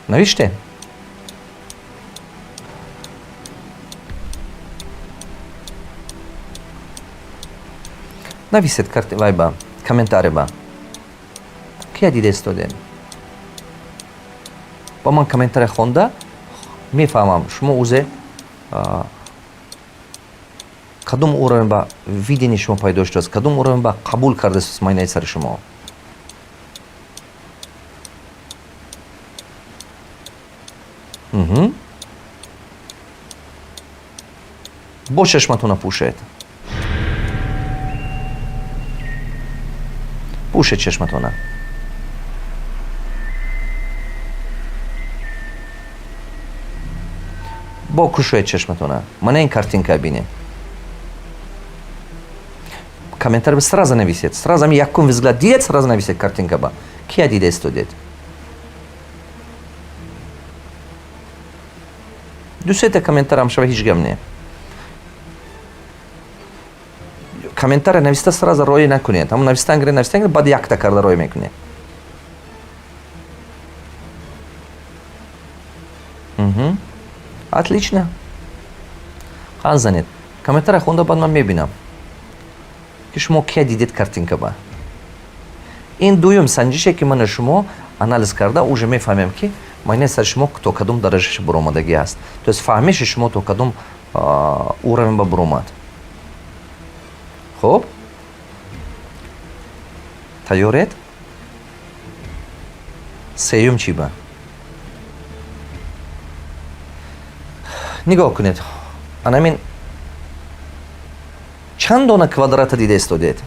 Навиштед? Нависед карти вай ба комментарий ба. Кия дида истодед? Ба ман комментарий хонда мефаҳмам, шумо узе кадом уровень ба видение шумо пайдо шудааст, кадом уровень ба қабул кардааст майнаи сари шумо. Бо чашматона пӯшед, пӯшед чашматона. Бо кушоед чашматона. Мана ин картинка бинед. Комментарий сразу нависед, сразу ами якум взгляд дидед, сразу нависед картинка ба. Кия дида истодед? Ду сета комментариям шава, ҳеҷ гап не. Комментария нависта, сразу роӣ накунед. Ҳамон навистан гиред, навистан гиред, баъд якта карда роӣ мекунед. Отлично, қан занед. Комментария хонда, баъд ман мебинам, ки шумо кия дидед картинка ба. Ин дуюм санҷише, ки мана шумо анализ карда, уже мефаҳмем, ки майнаи сари шумо то кадом дараҷаша буромадагӣ аст, то есть фаҳмиши шумо то кадом уровень ба буромад. Хуб. Тайёред? Сеюм чӣ ба? Нигоҳ кунед, анамин чанд дона квадрата дида истодед?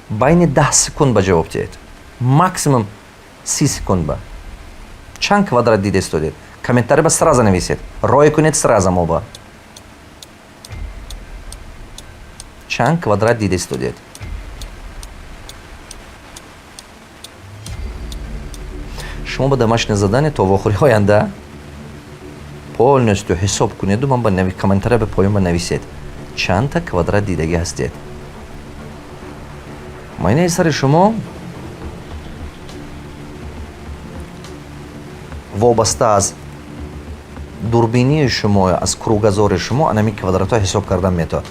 Байни 10 секунд ба ҷавоб диҳед, максимум 30 секунд ба. Чанд квадрат дида истодед? Комментарий ба сразу нависед, рой кунед сразу моба. Чанд квадрат дида истодед? Шумо ба домашнее задание: то вохӯри оянда полностью ҳисоб кунеду ман ба комментария ба поён ба нависед, чандта квадрат дидагӣ ҳастед. Майнаи сари шумо вобаста аз дурбинии шумо, аз кругозори шумо, анами квадратҳо ҳисоб кардан метавад.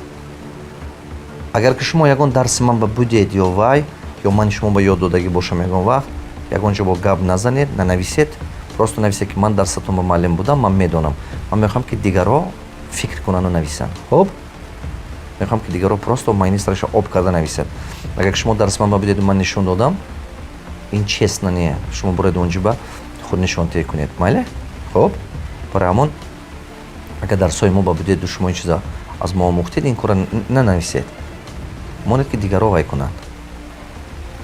Агар ки шумо ягон дарси ман ба будед ё вай ё ман шумо ба ёд додагӣ бошам, ягон вақт ягон ҷо бо гап назанед, нанависед. Просто нависед, ки ман дарсатон ба муаллим будам, ман медонам. Ман мехоҳам, ки дигарҳо фикр кунанду нависанд. Хуб, мехоҳам, ки дигарҳо просто майни сараша об карда нависад. Агар ки шумо дарси ман ба будеду ман нишон додам, ин честно не. Шумо буред онҷо ба худ нишонтеҳӣ кунед, майли? Хуб, барои ҳамон, агар дарсҳои мо ба будеду шумо ин чиза аз мо омӯхтед, ин кора нанависед, монед, ки дигарҳо вай кунанд,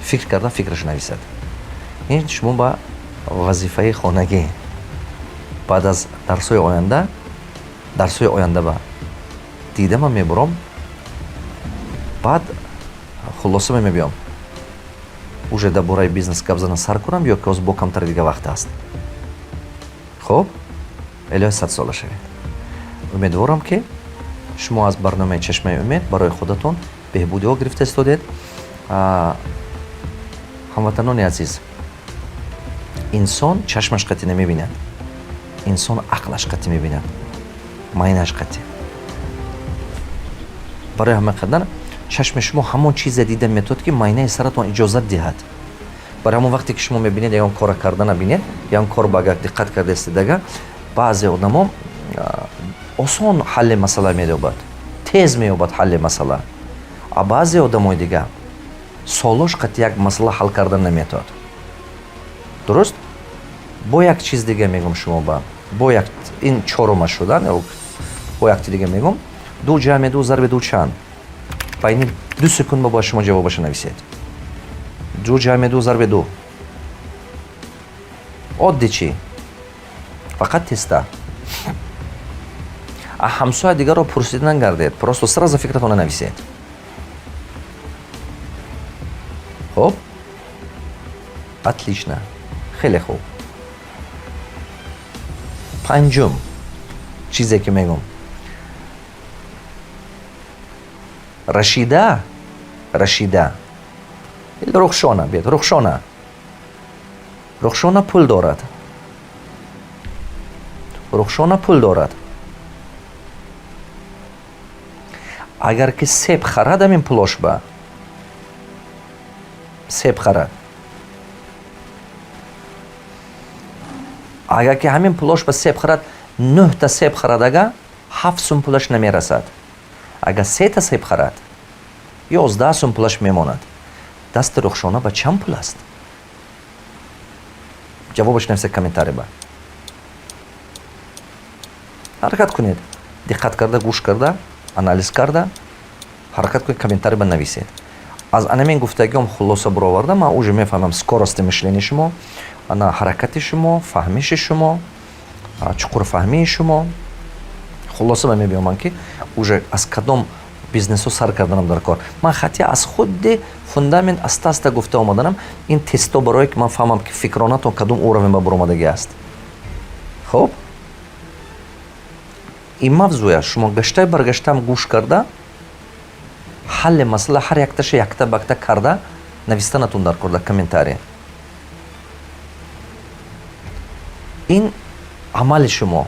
фикр карда фикраш нависад. Ин шумо ба вазифаи хонагӣ. Баъд аз дарсҳои оянда, дарсҳои оянда ба дида ман мебурам, баъд хулоса мебиём, уже дар бораи бизнес гап зана сар кунам ё ки ҳозир бо камтар дига вақт аст. Хуб, илоҳи садсола шавед. Умедворам, ки шумо аз барномаи «Чашмаи умед» барои худатон беҳбудиҳо гирифта истодед. Ҳамватанони азиз, инсон чашмаш қатӣ намебинад, инсон ақлаш қатӣ мебинад, майнаш қатӣ. Барои ҳама қадар чашми шумо ҳамон чизе дида метавад, ки майнаи саратон иҷозат диҳад. Барои ҳамон, вақте ки шумо мебинед, ягон кора карда набинед, ягон кор ба агар диққат кардаистед, агар баъзе одамо осон ҳалли масъала меёбад, тез меёбад ҳалли масъала, а баъзе одамои дига солош қати як масъала ҳал кардан наметавад. Дуруст? Бо як чиз дига мегӯм шумо ба, бо як, ин чорума шудан, бо якти дига мегӯм: ду ҷамъи ду зарби ду чанд? Байни 2 секунд ба бояд шумо ҷавобаша нависед. Ду ҷамъи ду зарби ду. Оддӣ чӣ? Фақат теста, а ҳамсоя дигарро пурсида нагардед, просто сразу фикратона нависед. Хуб, отлично, хеле хуб. Панҷум чизе, ки мегӯм: Рашида, Рашида или Рухшона, биед, Рухшона. Рухшона пул дорад, Рухшона пул дорад. Агар ки себ харад, ҳамин пулош ба себ харад, агар ки ҳамин пулош ба себ харад, нӯҳта себ харад, ага 7 сум пулаш намерасад. Агар сета себ харад, 11 сум пулаш мемонад. Дасти Рухшона ба чанд пул аст? Ҷавобаш нависа комментарий ба. Ҳаракат кунед, диққат карда гӯш карда, анализ карда, ҳаракат кунед, комментарий ба нависед. Аз анамин гуфтагиом хулоса бароварда, ман уже мефаҳмам скорости мышления шумо, ана ҳаракати шумо, фаҳмиши шумо, чуқурфаҳмии шумо. Хулоса ба мебиёмам, ки уже аз кадом бизнесҳо сар карданам дар кор. Ман хатия аз худи фундамент аста аста гуфта омаданам. Ин тесто барое ки ман фаҳмам, ки фикронатон кадом уровень ба баромадагӣ аст. Хуб, ин мавзӯя шумо гаштаи баргаштаам гӯш карда, ҳалли масъала ҳар якташа якта бакта карда навистанатон дар кор дар комментария. Ин амали шумо.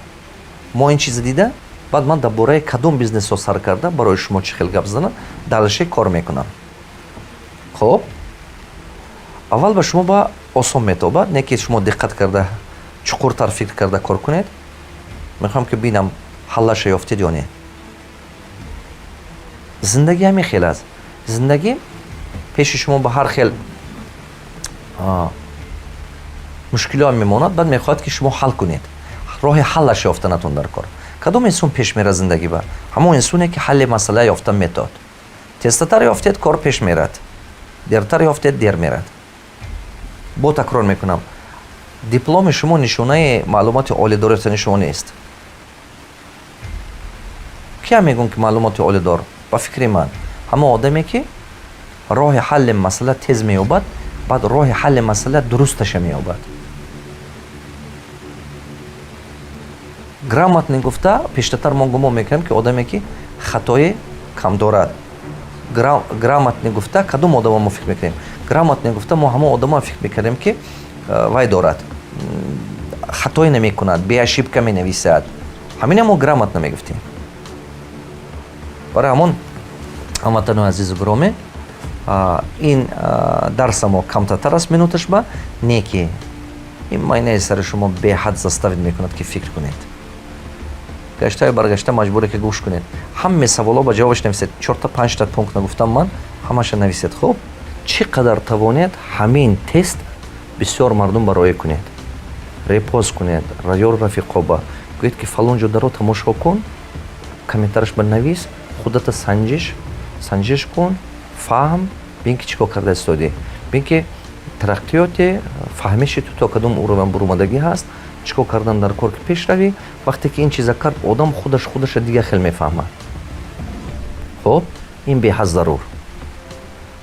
Мо ин чиза дида, баъд ман дар бораи кадом бизнесҳо сар карда, барои шумо чӣ хел гап занам, дальше кор мекунам. Хуб, аввал ба шумо ба осон метобад, не ки шумо диққат карда, чуқуртар фикр карда кор кунед. Мехоҳам, ки бинам, ҳаллаша ёфтед ё не. Зиндагӣ ҳамин хел аст. Зиндагӣ Пеши шумо ба ҳар хел мушкилиҳо мемонад, баъд мехоҳад, ки шумо ҳал кунед. Роҳи ҳаллаш ёфтанатон дар кор. Кадом инсон пеш мера зиндагӣ ба? Ҳамон инсоне, ки ҳалли масъала ёфта метод. Тезтар ёфтед, кор пеш мерад, дертар ёфтед, дер мерад. Бо такрор мекунам: дипломи шумо нишонаи маълумоти олӣ доритани шумо нест. Кия мегӯм, ки маълумоти олӣ дор? Ба фикри ман, ҳамон одаме, ки роҳи ҳалли масъала тез меёбад, баъд роҳи ҳалли масъала дурусташа меёбад. Грамотный гуфта, пештатар мо гумон мекунем, ки одаме, ки хатои кам дорад. Грамотный гуфта, кадом одамо мо фикр мекунем? Грамотный гуфта, мо ҳамон одамо фикр мекардем, ки вай дорад, хатое намекунад, без ошибка менависад. Ҳамина мо грамотно мегуфтем. Барои ҳамон, ҳамватанои азизу гиромӣ, ин дарса мо камтатар аст минуташ ба не, ки ин майнаи сари шумо беҳад заставить мекунад, ки фикр кунед. Гаштаю баргашта маҷбуре, ки гӯш кунед. Ҳаме саволо ба ҷавобаш нависед. Чорта, панҷта пункт нагуфтам ман, ҳамаша нависед. Хуб, чӣ қадар тавонед, ҳамин тест бисёр мардум бароя кунед, репост кунед, ёру рафиқоба гӯед, ки фалон ҷо даро тамошо кун, комментараш ба навис, худата санҷиш кун, фаҳм, бин, ки чӣ кор карда истодӣ, бин, ки тараққиёти фаҳмиши ту то кадом уровень бурумадагӣ ҳаст, чӣ кор кардан дар кор, ки пеш равӣ. Вақте ки ин чиза кард, одам худаш худаша дигар хел мефаҳмад. Хуб, ин беҳад зарур.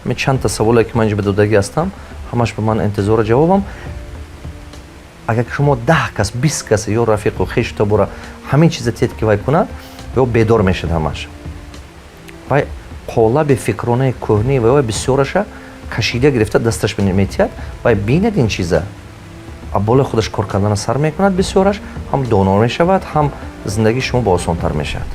Ҳамин чандта саволе, ки ман инҷа ба додагӣ ҳастам, ҳамаш ба ман интизори ҷавобам. Агар шумо 10 кас, 20 кас ё рафиқу хешу табора ҳамин чиза тед, ки вай кунад, ё бедор мешад ҳамаш. Вай қолаби фикронаи кӯҳнӣ ва вай бисёраша кашида гирифта дасташ метиҳад. Вай бинад ин чиза, болои худаш кор кардана сар мекунад. Бисёраш ҳам доно мешавад, ҳам зиндагии шумо боосонтар мешавад,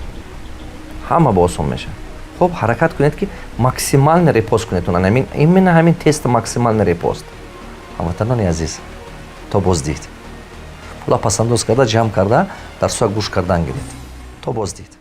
ҳама боосон мешавад. Хуб, ҳаракат кунед, ки максимально репост кунед. Именно ҳамин тест максимально репост. Ҳамватанони азиз, то боздид. Пула пасандоз карда, ҷамъ карда, дарсҳоя гӯш кардан гиред. То боздид.